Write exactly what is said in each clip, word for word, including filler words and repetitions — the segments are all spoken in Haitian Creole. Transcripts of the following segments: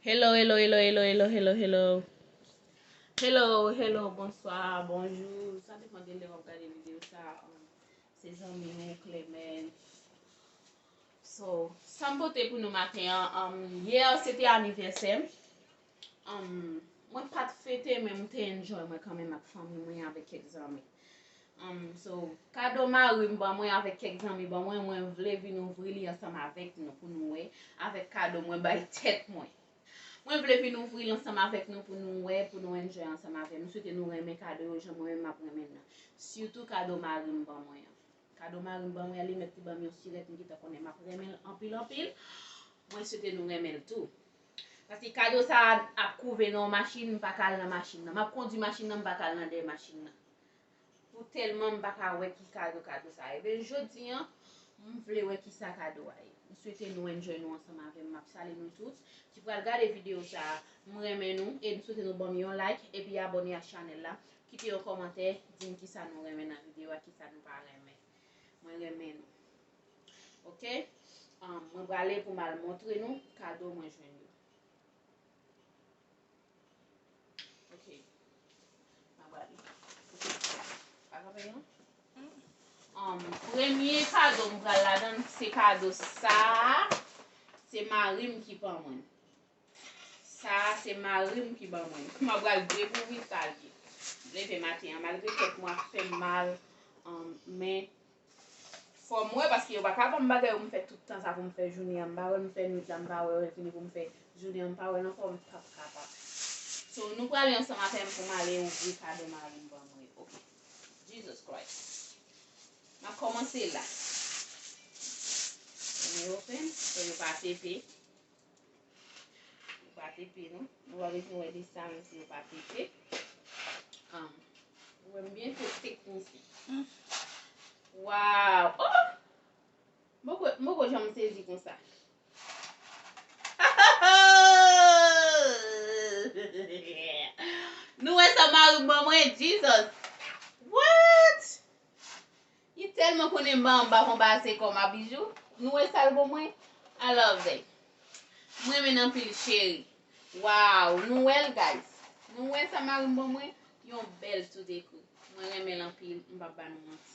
Hello, hello, hello, hello, hello, hello, hello. Hello, hello, bonswa, bonjou. Sa depann de lè w ap gade videyo sa a. Um, se zanmi w, Clemence. So, sa m pote pou nou maten an, um, yè se te anivèsè m. Um, mwen pa t fete, men m te enjoy mwen kanmenm ak fanmi mwen, avèk kèk zanmi. Um, so, kado mari m ban mwen avèk kèk zanmi ban mwen, mwen vle vin ouvri li ansanm avèk nou pou nou wè, avèk kado mwen bay tèt mwen. Mwen vle vin ouvri l ansanm avèk nou pou nou wè, pou nou enjoy ansanm avè m. M swete nou renmen kado yo jan mwen menm m ap renmen l nan. Sitou kado mari m ban mwen an. Kado mari m ban mwen an, li mèt li ban m yon sirèt, m gentan konnen m ap renmen l anpil anpil. Mwen swete nou renmen l tou. Paske kado sa a ap kouve nan yon machin, m pa ka al nan machin nan. M ap kondui machin nan, m pa ka al nan dèyè machin nan. Pou tèlman m pa ka wè ki kado kado sa a. Ebyen, jodi an, m vle wè ki sa kado a ye. M swete nou enjoy nou ansanm avè m. M ap salye nou tout ki pral gade videyo sa a. M renmen nou e m swete nou ban m yon like epi abòne ak chanèl la. Kite yon kòmantè, di m ki sa nou renmen nan videyo a, ki sa nou pa renmen. Mwen renmen nou. Oke? Um, mwen prale pou m al montre nou kado mwen jwenn yo. Ok. Mwen prale. Pa kanpe non. Um, premye kado m pral ladan l, se kado sa a. Se mari m ki ban mwen l. Sa a, se mari m ki ban mwen l. Mwen pral dekouvri sa l ye. M leve maten an, malgre tèt mwen ap fè m mal, um, men fò m wè, paske yo pa ka ban m bagay pou m fè tout tan sa, pou m fè jounen an, m pa wè l, m fè nwit la, m pa wè l, fini pou m fè jounen an, m pa wè l ankò, m p ap kapab. So, nou prale ansanm avè m pou m ale ouvri kado mari m ban mwen yo. Ok. Jesus Christ. M ap kòmanse la. Let me open, so yo pa pepe. Yo pa pepe non. Nou pa bezwen wè de sa, men si yo pa pepe. Um, ou wè m byen tou teknisyen. Waw! Oh! M poko, m poko janm sezi konsa. Nou wè sa mari m ban mwen, Jesus! What? Li tèlman konnen m pa anba konpa se kòm a bijou. Nou wè sa l ban mwen? I love that. M renmen l anpil, cheri. Waw, nou wè l, guys. Nou wè sa mari m ban mwen? Yon bèl tout de kou. Mwen renmen l anpil, m p ap ba nou manti.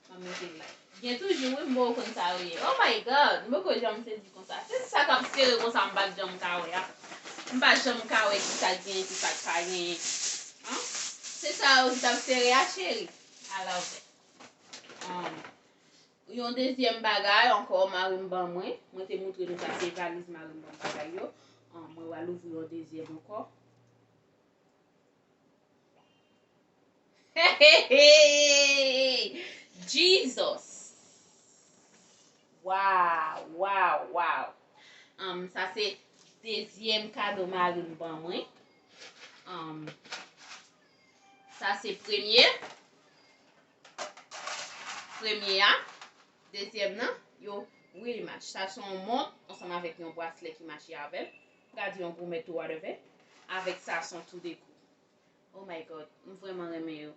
M ap mete l la. Gen toujou, wi, m poko konn sa yo ye. Oh my God, m poko janm sezi konsa. Se sa k ap sere konsa, m pa t janm ka wè a. M pa janm ka wè ki sa k genyen, ki sa k pa genyen. An? Se sa yo ki t ap sere a, cheri. I love it. Um, yon dezyèm bagay ankò, mari m ban mwen. Mwen te moutre nou sa, se valiz mari m ban m bagay yo. Um, mwen pral ouvri yon dezyèm ankò. Jesus! Wow, wow, wow! Um, sa se dezyèm kado mari m ban mwen. Um, sa se premye. Premye a. Dezyèm nan, yo really match. Sa se yon mont ansanm avèk yon braslè ki mache avè l. Gade yon gwo mèt ou whatever. Avèk sa se yon tout de kou. Oh my God, m vrèman renmen yo.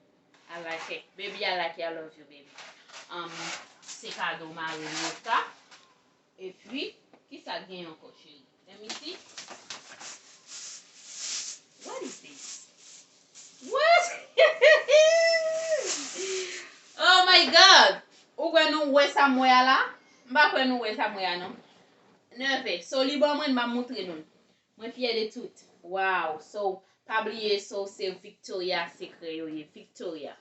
I like it. Baby, I like it. I love you, baby. Um, se kado mari m yo sa. Epi, ki sa k genyen ankò, cheri? Let me see. What is this? What? Oh my God! Ou kwè nou wè sa m wè a la? M pa kwè nou wè sa m wè a, non. Nève. So, li ban mwen, m ap moutre nou. Mwen fyè de tout. Wow. So, pa bliye, so, se Victoria Secret yo ye. Victoria.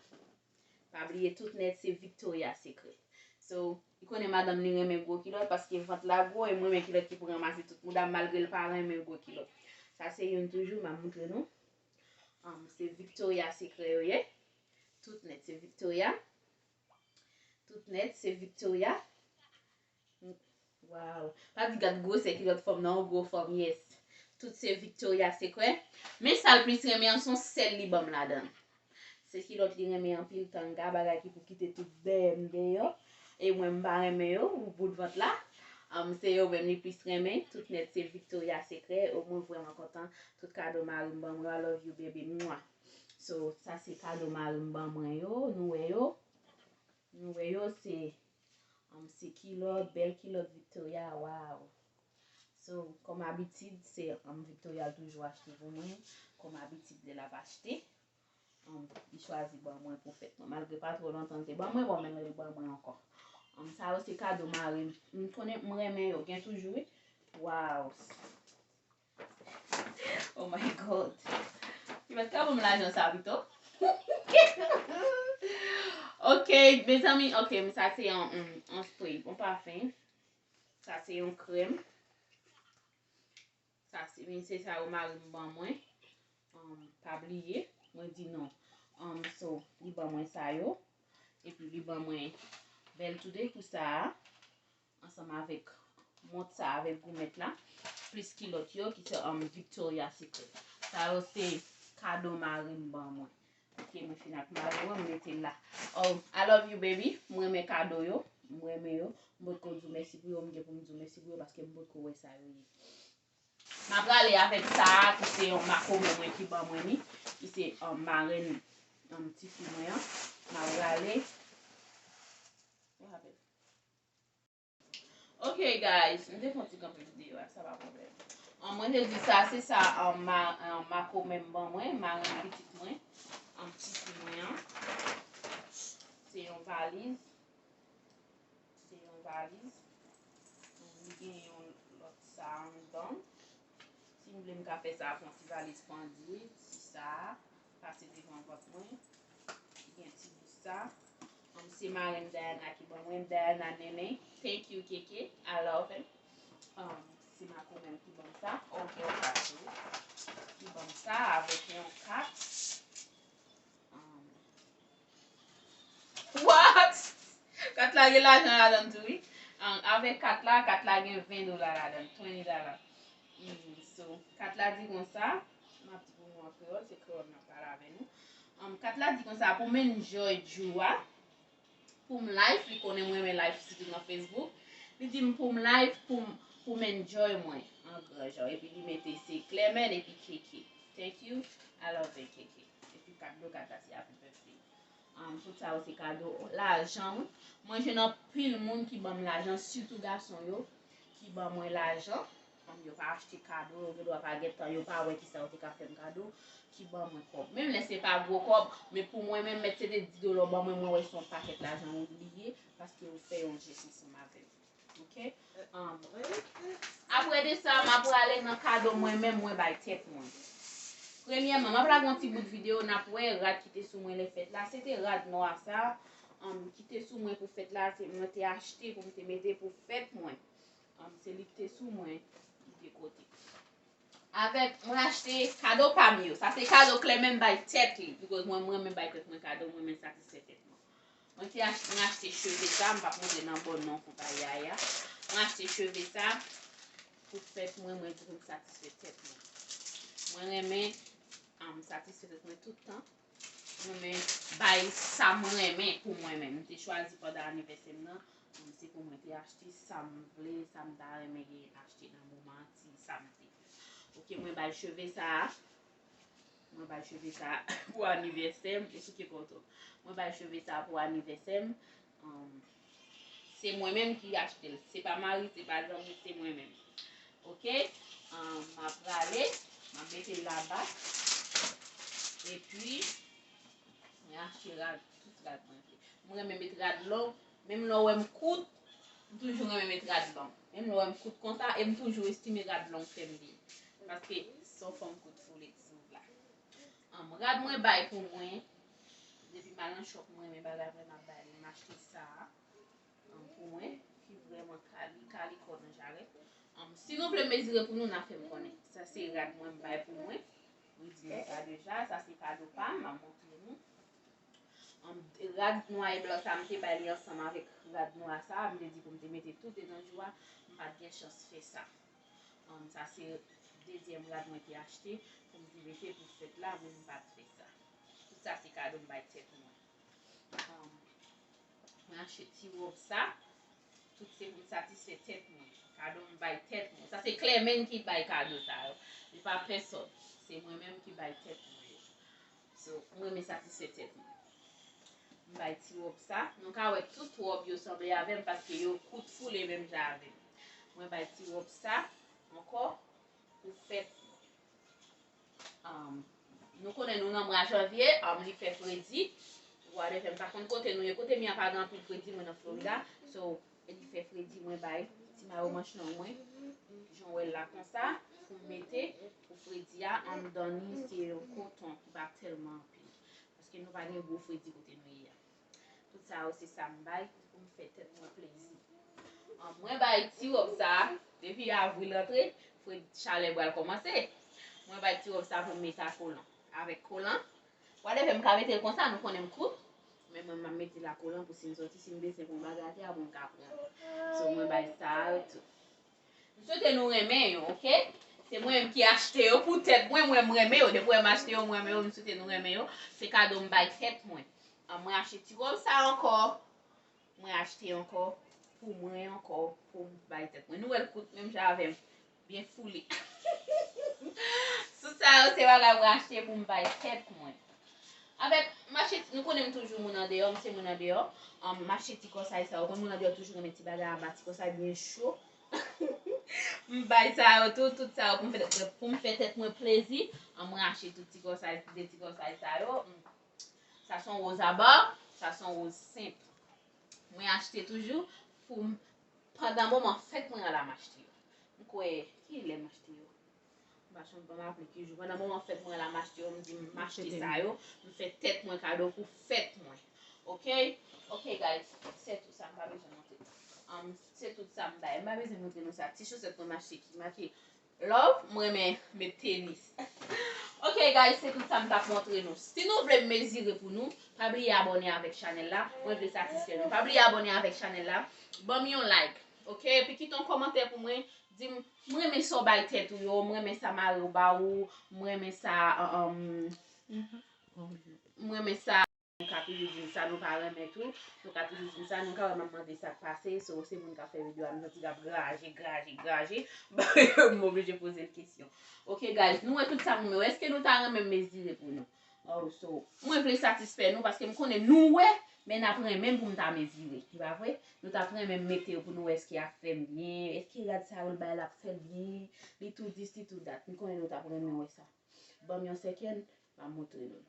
Pa bliye tout nèt, se Victoria Secret. So, li konnen madanm li renmen gwo kilòt paske vant la gwo e m renmen kilòt ki pou ranmase tout mouda m malgre l pa renmen gwo kilòt. Sa se youn toujou, m ap moutre nou. Um, se Victoria Secret yo ye. Tout nèt, se Victoria. Tout nèt, se Victoria. Wow. Pa di gad gwosè kilòt fanm nan, yon gwo fanm, yes. Tout se Victoria Secret. Men sa l plis renmen an, se yon sèl li ban m ladan l. Se kilòt li renmen anpil, tanga, bagay ki pou kite tout bèyè m deyò. E mwen m pa renmen yo, ou bout vant la. Um, se yo menm li plis renmen. Tout nèt se Victoria Secret. O, mwen vrèman kontan. Tout kado mari m ban mwen, I love you, baby. Mwa. So, sa se kado mari m ban mwen yo. Nou wè yo. Nou wè yo, se, um, se kilòt, bèl kilòt Victoria, wow. So, Kòm abitid, se, um, Victoria l toujou achte pou mwen. Kòm abitid, lè l ap achte, um, li chwazi ban mwen pou fèt mwen. Malgre pa twò lontan l te ban mwen, bon, men l ban mwen ankò. Um, sa yo se kado mari m. M konnen m renmen yo, gen toujou, wi. Wow. Oh my God. Li mèt ka ban m lajan sa pito. Ok, mezanmi, ok, men sa se yon, yon, yon spray, yon pafen. Sa se yon krèm. Sa se, men se sa yo mari m ban mwen. Um, pa bliye, mwen di non. Um, so, li ban mwen sa yo. Epi li ban mwen bèl toude pou sa a. Ansanm avèk mont sa avèk goumèt la, plis kilòt yo ki se, um, Victoria Secret. Sa yo se kado mari m ban mwen. Ok, mwen fin ak mari mwen, m mete l la. Oh, I love you, baby. M renmen kado yo. M renmen yo. M potko di w mèsi pou yo, m gen pou m di w mèsi pou yo paske m potko wè sa yo ye. M ap prale avèk sa a, ki se yon makomè mwen ki ban mwen li, ki se, um, marenn, um, tifi mwen an. M ap prale. What happened? Ok, guys, m te fè yon ti kanpe videyo a, sa pa pwoblèm. An, mwen te di sa, se sa, an, ma, an, makomè m ban mwen, marenn pitit mwen, an, tifi mwen an. Se yon valiz. Se yon valiz. An, li gen yon lòt sa anndan. Si m vle, m ka fè sa ak yon ti valiz pandye, ti sa a, pase devan vant mwen. Li gen ti bous sa. Um, se marenn Diana ki ban mwen, Diana Nene. Thank you, Keke. I love it. Um, se makomè m ki ban m sa. Ok, ok, tou. Ki ban m sa avèk yon kat. Um, What? Kat la gen lajan ladan l tou, wi. An, avèk kat la, kat la gen ven dola ladan l, twenty dola. Mm, so, kat la di konsa, m ap di pou nou an kreyòl, se kreyòl m ap pale avè nou. An, kat la di konsa, pou m enjoy jou a, pou m live, li konnen mwen renmen live, sitou nan Facebook. Li di m pou m live, pou m, pou m enjoy mwen, an gran jan. Epi li mete se Clement epi Keke. Thank you, I love you, Keke. Epi kat do kat la se happy birthday. Um, tout sa yo se kado lajan, wi. Mwen jwenn anpil moun ki ban m lajan, sitou gason yo, ki ban mwen lajan. Um, yo pa achte kado, yo gendwa pa gentan, yo pa wè kisa yo te ka fè m kado, ki ban mwen kòb. Menm lè se pa gwo kòb, men pou mwen menm, mèt se te dis dola w ban mwen, mwen wè se yon pakèt lajan wi li ye, paske ou fè yon jès ansanm avè m. Ok? Um, apre de sa, m ap prale nan kado mwen menm mwen bay tèt mwen. Premyèman, m ap lage yon ti bout videyo, n ap wè rad ki te sou mwen lè fèt la. Se te rad nwa sa, um, ki te sou mwen pou fèt la, se mwen te achte pou m te mete pou fèt mwen. Um, se li ki te sou mwen, li te kote. Avèk, mwen achte kado pa m yo. Sa se kado Clement bay tèt li. Because mwen, mwen renmen bay tèt mwen kado, mwen renmen satisfè tèt mwen. Mwen te ach-, mwen achte cheve sa, m p ap montre nan bò non pou pa yaya. Mwen achte cheve sa pou fèt mwen, mwen di pou m satisfè tèt mwen. Mwen renmen, um, satisfè tèt mwen tout tan. Mwen renmen bay sa mwen renmen pou mwen menm. M te chwazi pandan anivèsè m nan, um, se pou mwen te achte sa m vle, sa m ta renmen gen achte nan moman an, ti sa m te. Ok, mwen bay cheve sa a. Mwen bay cheve sa pou anivèsè m. Esplike poto. Mwen bay cheve sa pou anivèsè m. Um, se mwen menm ki achte l. Se pa mari, se pa zanmi, se mwen menm. Ok? Um, m ap prale, m ap mete l laba. Epi, mwen achte rad, tout rad mwen achte. Mwen renmen met rad long, menm lè w wè m kout, m toujou renmen met rad long. Menm lè w wè m kout konsa, e m toujou estime rad long fè m byen. Paske se yon fanm kout foule ki sou la. An, rad mwen bay pou mwen. Depi m al nan shop, mwen renmen bagay mwen, m ap bay li. M achte sa, an, pou mwen, ki vrèman kali, kali kò nan jarèt. An, si nou vle mezire pou nou, n a fè m konnen. Sa se rad mwen m bay pou mwen. Mwen di nou sa deja, sa se kado pa m, m ap montre nou. An, rad nwa e blan sa, m te bay li ansanm avèk rad nwa sa, m te di pou m te mete tou dedan jou a, m pa t gen chans fè sa. An, sa se dezyèm rad mwen te achte pou m te mete pou fèt la, men m pa t fè sa. Tout sa se kado m bay tèt mwen. An, mwen achte ti wòb sa, tout se pou m satisfè tèt mwen. Kado m bay tèt mwen. Sa se Clement ki bay kado sa yo. Se pa pèsòn. Se mwen menm ki bay tèt mwen yo. So, mwen renmen satisfè tèt mwen. M bay ti wòb sa. Nou ka wè tout wòb yo sanble avè m paske yo kout foule menm jan avè m. Mwen bay ti wòb sa ankò. Pou fèt, um, nou konnen nou nan mwa janvye, um, li fè fredi. Whatever, m pa konn kote nou ye. Kote m ye a pa gen anpil fredi, mwen nan Florida. So, li fè fredi, mwen bay ti mayo manch long mwen. Jan w wè l la konsa, pou m mete, pou fredi a, anndan li, se yon koton ki pa tèlman anpil. Paske nou pa gen gwo fredi kote nou ye a. Tout sa yo se sa m bay pou m fè tèt mwen plezi. An, mwen bay ti wòb sa a, depi avril rantre, fredi, chalè pral kòmanse. Mwen bay ti wòb sa pou m mete a kolan. Avèk kolan, whatever, m ka mete l konsa, nou konnen m kout. Men mwen, m ap mete l a kolan pou si m sòti, si m bezwen pran bagay atè a, pou m ka pran. So, mwen bay sa yo tou. M swete nou renmen yo, oke? Se mwen menm ki achte yo pou tèt mwen, mwen, m renmen yo. Depi w wè m achte yo, mwen renmen yo, m swete nou renmen yo. Se kado m bay tèt mwen. An, mwen achte ti wòb sa ankò. Mwen achte ankò pou mwen ankò, pou m bay tèt mwen. Nou wè l kout menm jan avè m. Byen foule. Tout sa yo se bagay mwen achte pou m bay tèt mwen. Avèk, m achte, nou konnen m toujou moun andeyò, m se moun andeyò. An, m achte ti kòsay sa yo. Konn moun andeyò toujou renmen ti bagay anba ti kòsay byen cho. M bay sa yo tou, tout sa yo pou m fè, pou m fè tèt mwen plezi. An, mwen achte tout ti kòsay, de ti kòsay sa yo. Sa se yon woz aba, sa se yon woz senp. Mwen achte toujou pou m, pandan moman fèt mwen an la m achte yo. M kwè, ki lè m achte yo? M pa sonje, m pa raple ki jou. Pandan moman fèt mwen an la m achte yo, m di m achte sa yo, m fè tèt mwen kado pou fèt mwen. Oke? Oke, guys, se tout sa m pa bezwen montre. Um, se tout sa m bay. M pa bezwen montre nou sa. Ti chosèt mwen m achte ki make Love, mwen renmen met tenis. Ok, guys, se tout sa m t ap montre nou. Si nou vle m mezire pou nou, pa bliye abòne avèk chanèl la. Mwen vle satisfè nou. Pa bliye abòne avèk chanèl la. Ban m yon like, ok? Epi kite yon kòmantè pou mwen. Di m, m renmen sa w bay tèt ou yo, m renmen sa mari w ba ou, m renmen sa, um, m renmen sa. Nou ka toujou di m sa nou pa renmen tou. Nou ka toujou di m sa, nou ka wè m ap mande sa k pase. So, se moun k ap fè videyo a, m santi l ap graje, graje, graje. M oblije poze l kesyon. Ok, guys, nou wè tout sa moun yo. Èske nou ta renmen m mezire pou nou? Oh, so, mwen vle satisfè nou paske m konnen nou wè, men n ap renmen m pou m ta mezire. Se pa vre? Nou t ap renmen m mete yo pou nou wè èske y ap fè m byen, èske rad sa yo l bay la ap fè l byen, li tou dis, li tou dat. M konnen nou t ap renmen wè sa. Ban m yon second, m ap montre nou.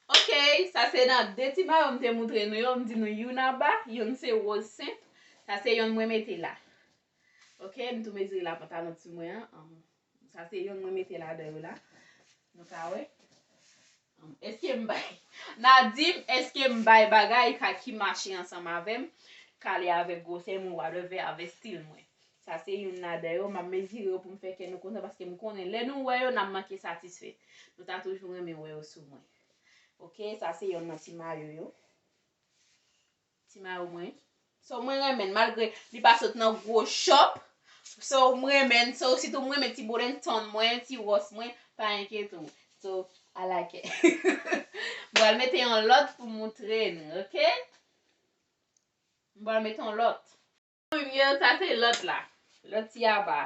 Ok, sa se nan de ti mayo m te moutre nou yo, m di nou youn anba, youn se woz senp. Sa se youn mwen mete la. Ok, m tou mezire la pantalon ti mwen an. Sa se youn mwen mete ladan yo la. Nou ka wè. Èske m bay? N a di m, èske m bay bagay ka ki mache ansanm avè m, k ale avèk gwosè mwen, whatever, avèk stil mwen. Sa se youn ladan yo, m ap mezire yo pou m fè kè nou kontan, paske m konnen lè nou wè yo, n ap manke satisfè. Nou ta toujou renmen wè yo sou mwen. Ok, sa se youn nan ti mayo yo. Ti mayo mwen. So, mwen renmen l, malgre li pa sot nan gwo shop. So, mwen renmen l. So, sitou mwen renmen ti Burlington mwen, ti Ross mwen, pa enkyete w. So, I like it. M pral mete yon lòt pou moutre nou, ok? M pral mete yon lòt. Yo, sa se lòt la. Lòt ti aba.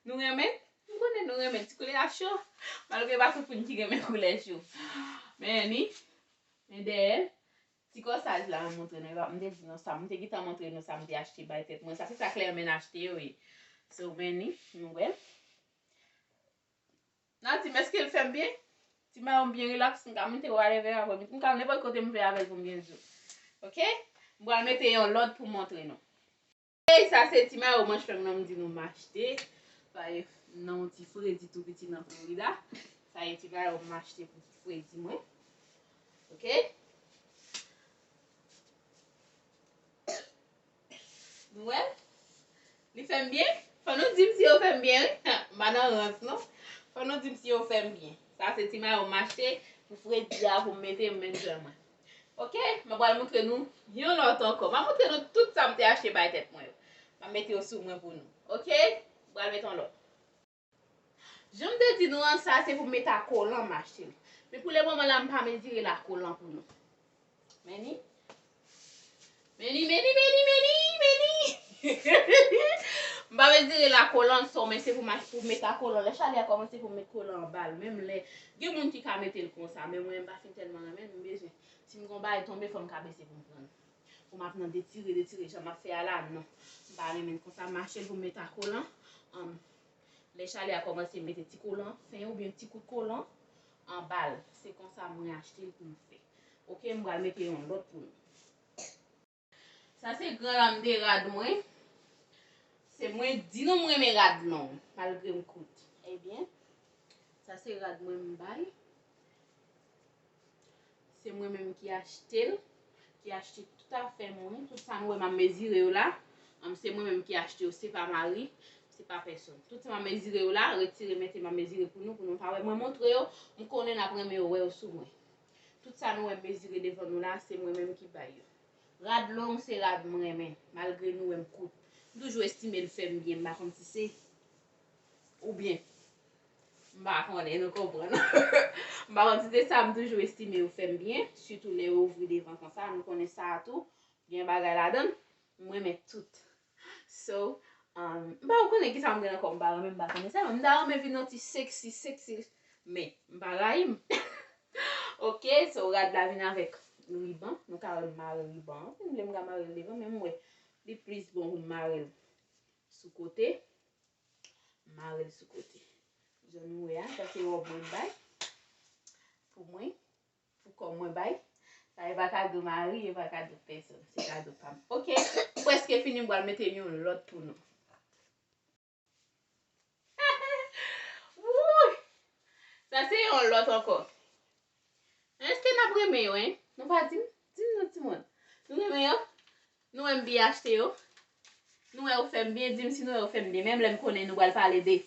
Nou renmen? M konnen nou renmen ti koulè a cho. Malgre pa tout moun ki renmen koulè cho. Men ni, men dèyè l, ti kòsaj la, m montre nou. M te di nou sa, m te gentan montre nou sa m te achte bay tèt mwen. Sa se sa Clermaine achte yo ye. So, men ni, nou wè. N a di m, èske l fè m byen? Ti mayo m byen rilaks, m ka moute whatever avè m. M ka al nenpòt kote m vle avè l pou m byen di w. Ok? M pral mete yon lòt pou m montre nou. Ey, sa se ti mayo manch long nan m di nou m achte. Sa e nan yon ti fredi tou piti nan Florida. Sa e ti mayo m achte pou ti fredi mwen. Ok? Nou wè? Li fè m byen? Fò nou di m si yo fè m byen, wi. M pa nan rans, non. Fò nou di m si yo fè m byen. Sa se ti mayo m achte pou fredi a pou m mete m enjoy mwen. Ok? Mwen pral montre nou yon lòt ankò. M ap montre nou tout sa m te achte bay tèt mwen yo. M ap mete yo sou mwen pou nou. Ok? M pral mete yon lòt. Jan m te di nou an, sa se pou m mete a kolan m achte l. Men pou le moman la, m pa mezire l a kolan pou nou. Men ni. Men ni, men ni, men ni, men ni, men ni. M pa mezire l a kolan, so, men se pou m ach-, pou m mete a kolan. Lè chalè a kòmanse pou m mete kolan anba l. Menm lè, gen moun ki ka mete l konsa, men mwen, m pa fin tèlman renmen l, m bezwen. Si m gon bagay tonbe, fò m ka bese pou m pran l. Pou m ap nan detire, detire, jan m ap fè a la, non. M pa renmen l konsa, m achte l pou m met a kolan. Ann, lè chalè a kòmanse, m mete ti kolan fen oubyen ti kout kolan anba l. Se konsa mwen achte l pou m fè. Oke, m pral mete yon lòt pou nou. Sa se gran lam de rad mwen. Se mwen di nou m renmen rad long, malgre m kout. Ebyen, sa se rad mwen m bay. Se mwen menm ki achte l, ki achte tout afè mwen, tout sa nou wè m ap mezire yo la. Ann, se mwen menm ki achte yo, se pa mari, se pa pèsonn. Tout sa m ap mezire yo la, retire, mete, m ap mezire pou nou, pou nou pa wè. Mwen montre yo, m konnen n ap renmen yo wè yo sou mwen. Tout sa nou wè m mezire devan nou la, se mwen menm ki bay yo. Rad long, se rad m renmen, malgre nou wè m kout. M toujou estime l fè m byen, m pa konn si se oubyen. M pa konnen, nou konprann. M pa konn si se sa, m toujou estime yo fè m byen, sitou lè yo ouvri devan konsa, nou konnen sa a tou, gen bagay ladan l, m renmen tout. So, um, m pa konnen kisa m gen ankò, m pa renmen, m pa konnen sa, men m ta renmen vin yon ti sexy, sexy, men m pa rayi m. Oke, so rad la vin avèk riban, nou ka wè m mare riban an, si m vle m ka mare l devan, men m wè li plis bon pou m mare l sou kote. M mare l sou kote. Jan nou wè a, sa se wòb mwen bay pou mwen, pou kò mwen bay. Sa e pa kado mari, e pa kado pèsonn, se kado pa m. Oke, m prèske fini, m pral mete yon lòt pou nou. Wouy! Sa se yon lòt ankò. Èske n ap renmen yo, en? Nou pa di m? Di m non, timoun. Nou renmen yo? Nou wè m byen achte yo? Nou wè yo fè m byen? Di m si nou wè yo fè m byen. Menm lè m konnen nou pral pale de.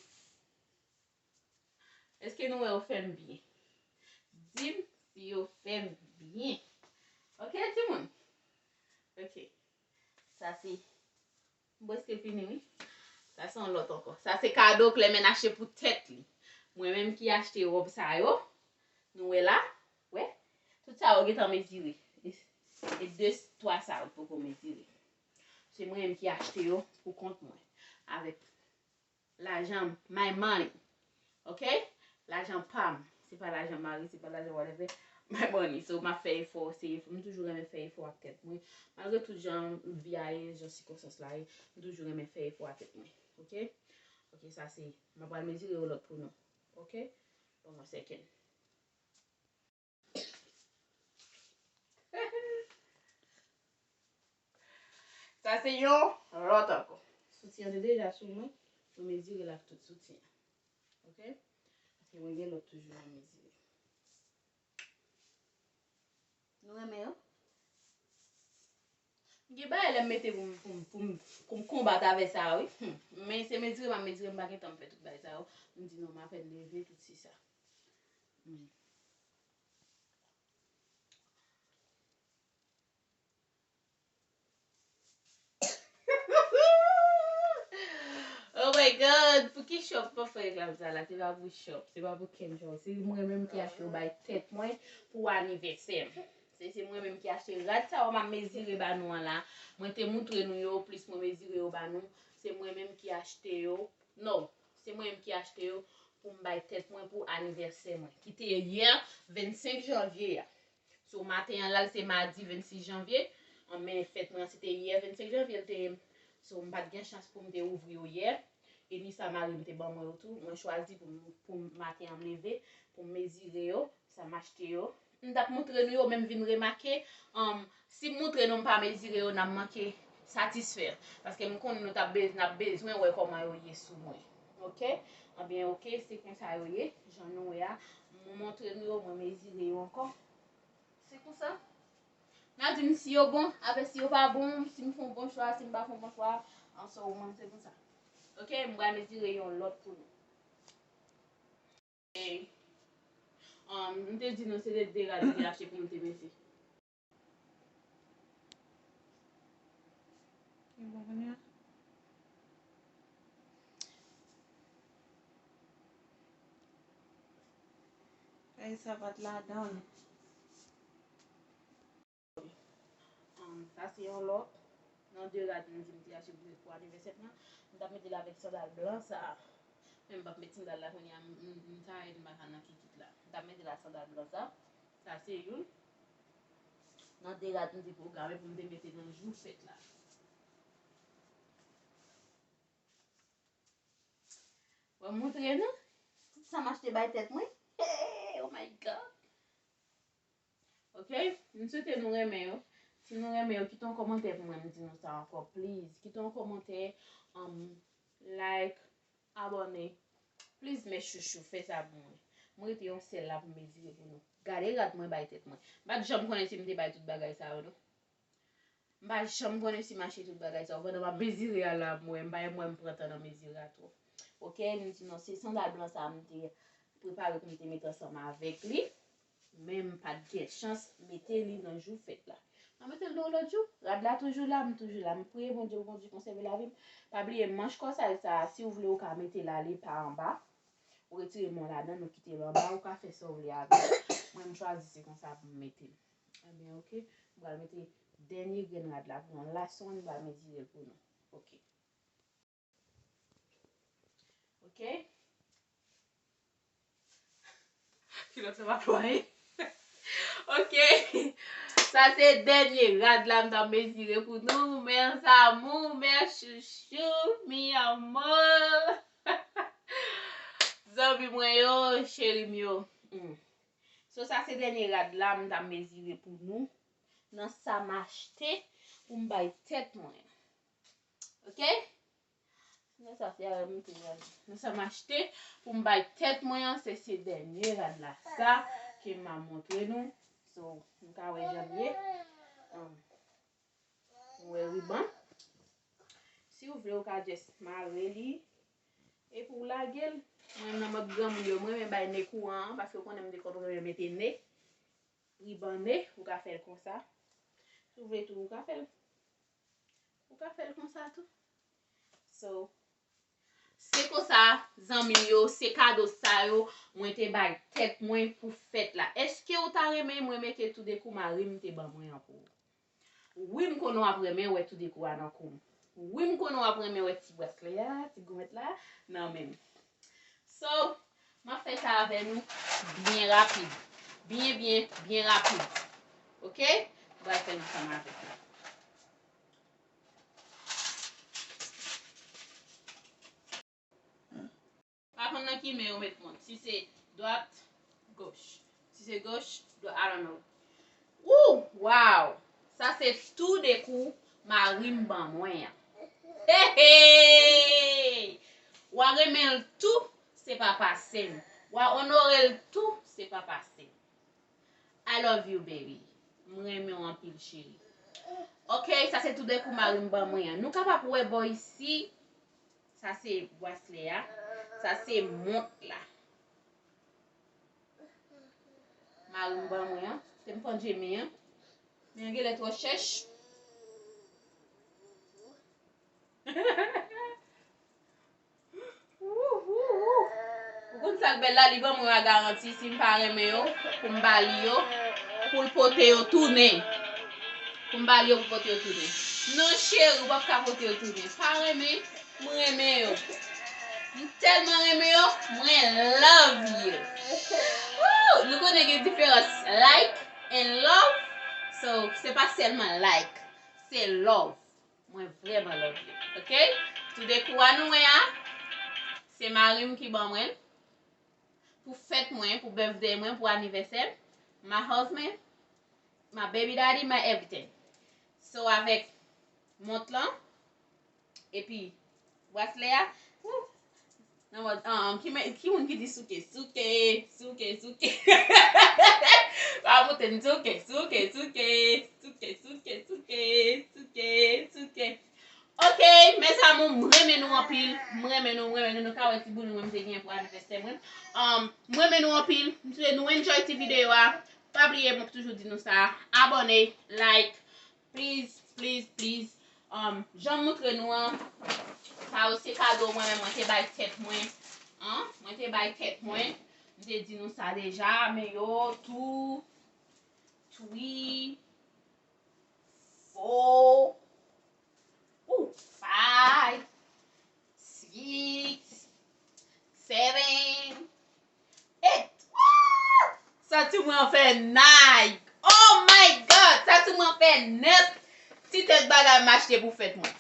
Èske nou wè yo fè m byen? Di m si yo fè m byen. Oke, timoun? Oke. Sa se M prèske fini, wi. Sa se yon lòt ankò. Sa se kado Clement achte pou tèt li. Mwen menm ki achte wòb sa yo. Nou wè la? Wè? Tout sa yo gentan mezire. E, e de, twa sa yo poko mezire. Se mwen menm ki achte yo pou kont mwen. Avèk lajan m, my money. Oke? Lajan pa m. Se pa lajan mari, se pa lajan whatever. My money. So, m ap fè efò, se efò. M toujou renmen fè efò ak tèt mwen. Malgre tout jan vi a ye, jan sikonstans la ye, m toujou renmen fè efò ak tèt mwen. Oke? Oke, sa se, m ap pral mezire yon lòt pou nou. Oke? Ban mwen second. Sa se yon lòt ankò. Soutyen an te deja sou mwen. Mwen mezire l ak tout soutyen an. Oke? Paske mwen gen lòt toujou mwen mezire. Nou renmen yo? M gen bagay lè m mete pou m, pou m, pou m, pou m konbat avè sa, wi. Hmm. Men se mezire m ap mezire, m pa gen tan m fè tout bagay sa yo. M di non, m apèn leve, tout se sa. Hmm. Oh my God! Pou ki shop pa fè reklame sa la? Se pa pou shop, se pa pou kenn shop. Se mwen menm ki achte yo bay tèt mwen pou anivèsè m. Se, se mwen menm ki achte rad sa yo, m ap mezire ba nou an la. Mwen te moutre nou yo, plis mwen mezire yo ba nou. Se mwen menm ki achte yo. Non, se mwen menm ki achte yo pou m bay tèt mwen pou anivèsè mwen. Ki te yè vennsenk janvye a. So, maten an la, se madi vennsis janvye. An, men fèt mwen an, se te yè vennsenk janvye, l te ye. So, m pa t gen chans pou m te ouvri yo yè. E ni sa mari m te ban mwen yo tou. Mwen chwazi pou m, pou m, maten an m leve, pou m mezire yo, sa m achte yo. M t ap moutre nou yo, men m vin remake, um, si m moutre nou m pa mezire yo, n ap manke satisfè. Paske m konnen nou t ap bez-, n ap bezwen wè kòman yo ye sou mwen. Oke? Anbyen, oke, se konsa yo ye. Jan nou wè a, m montre nou yo, mwen mezire yo ankò. Se konsa. N a di m si yo bon, apre si yo pa bon, si m fè yon bon chwa, si m pa fè yon bon chwa, an so mwen se konsa. Oke, m pral mezire yon lòt pou nou. E, um, m te di nou se de, de rad m te achte pou m te mete. E bon, kounye a? Kay sapat ladan. Um, sa se yon lòt nan de rad m di m te achte pou, pou anivèsè m nan. M t ap mete l avèk sandal blan sa. Men m p ap met sandal la kounye a, m, m, m tired, m pa ka nan kikit la. M t ap mete l ak sandal blan sa. Sa se youn. Nan de rad m te pwograme pou m te mete nan jou fèt la. Mwen montre nou tout sa m achte bay tèt mwen. Hey, oh my God. Ok? M swete nou renmen yo. Si nou renmen yo, kite yon kòmantè pou mwen, m di nou sa ankò, please. Kite yon kòmantè, um, like, abòne. Please, mes chouchous, fè sa pou mwen. Mwen rete yon sèl la pou mezire pou nou. Gade rad mwen bay tèt mwen. M pa t janm konnen si m te bay tout bagay sa yo, non. M pa janm konnen si m achte tout bagay sa yo. Pandan m ap mezire a la, mwen, m pa mwen m pran tan nan mezire a twòp. Ok, m di non, se sandal blan sa a m te prepare pou m te mete ansanm avèk li. Men m pa t gen chans mete li nan jou fèt la. Mwen mete l nan yon lòt jou. Rad la toujou la, m toujou la. M priye Bondye pou Bondye konsève lavi m. Pa bliye manch kòsaj sa a, si w vle ou ka mete l ale pa anba. Ou retire men w ladan, ou kite l anba, ou ka fè sa w vle avè l. Mwen, m chwazi se konsa pou m mete l. Ebyen, ok. M pral mete dènye grenn rad la pou nou. Last one, m pral mezire l pou nou. Ok. Ok. Kilòt sa pa plwaye. Ok. Sa se dènye rad la m t ap mezire pou nou. Mes amours, mes chouchous, mi amor. Zanmi mwen yo, cheri m yo. Hmm. So, sa se dènye rad la m t ap mezire pou nou. Nan sa m achte pou m bay tèt mwen. Ok? Nan sa se avè m te pral. Nan sa m achte pou m bay tèt mwen an, se, se dènye rad la. Sa ke m a montre nou. So, nou ka wè jan l ye. Um, nou wè riban. Si w vle, ou ka just mare li. Epi w lage l. Mwen, nan mòd granmoun yo, mwen renmen bay ne kouran an, paske w konnen m te konn renmen mete ne. Riban ne, ou ka fè l konsa. Si w vle tou, ou ka fè l. Ou ka fè l konsa tou. So, se konsa, zanmi m yo, se kado sa yo, mwen te bay tèt mwen pou fèt la. Èske w ta renmen mwen mete toudenkou mari m te ban mwen an pou ou? Wi, m konnen w ap renmen wè toudenkou a nan kou m. Wi, m konnen w ap renmen wè ti braslè a, ti goumet la, nan men m. So, m ap fè sa avè nou byen rapid. Byen, byen, byen rapid. Ok? M pral fè l ansanm avèk nou. Pa konn nan ki men yo met mont. Si se dwat, goch. Si se goch, dwat, I don't know. Woo! Wow! Sa se toudenkou mari m ban mwen an. Hey, hey! W a renmen l tou, se pa pase m. W a onore l tou, se pa pase m. I love you, baby. M renmen w anpil, cheri. Ok, sa se toudenkou mari m ban mwen an. Nou kapab wè bò isi, sa se braslè a, sa se mont la. Mari m ban mwen an, se m pann je men an. Men an genlè twò chèch. Ou konn sa k bèl la, li ban mwen a garanti, si m pa renmen yo, pou m ba li yo, pou l pote yo tounen. Pou m ba li yo pou pote yo tounen. Non, cheri, ou p ap ka pote yo tounen. Pa renmen, mwen renmen yo. M tèlman renmen yo, mwen love yo. Woo! Nou konnen gen diferans like and love. So, se pa sèlman like, se love. Mwen vrèman love you, ok? Toudenkou a nou wè a, se mari m ki ban mwen l. Pou fèt mwen, pou birthday mwen, pou anivèsè m. My husband, my baby daddy, my everything. So, avèk mont lan, epi braslè a, woo, Nan mòd, ah, ki, men, ki moun ki di souke, souke, souke, souke. Pa moute n souke, souke, souke, souke, souke, souke, souke, souke. Ok, mes amours, m renmen nou anpil. M renmen nou, m renmen nou. Nou ka wè ti bounou mwen m te gen pou anivèsè mwen. Um, m renmen nou anpil. M swete nou enjoy ti videyo a. Pa bliye, mwen toujou di nou sa. Abòne, like, please, please, please. Um, jan m montre nou an, sa yo se kado mwen menm, mwen te bay tèt mwen. An, mwen te bay tèt mwen. M te di nou sa deja, men yo, two, three, four, ooh, five, six, seven, eight. Woo! Santi mwen an fè Nike. Oh my God! Santi mwen Fè nèt ti tèt bagay m achte pou fèt mwen.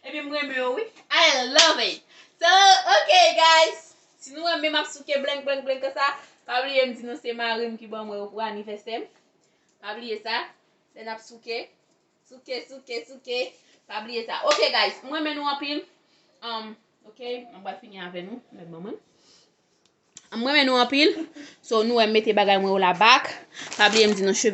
Epi m renmen yo wi. I love it. So, ok guys. Si nou wè m ap souke blenk blenk blenk konsa, pa bliye m di nou se mari m ki ban mwen yo pou anivèsè m. Pa bliye sa. Lè n ap souke. Souke, souke, souke. Pa bliye sa. Ok guys, m renmen nou anpil. Um, ok, m pral fini avè nou. Mèt ban mwen. M renmen nou anpil. So, nou wè m mete bagay mwen yo la back. Pa bliye m di nou cheve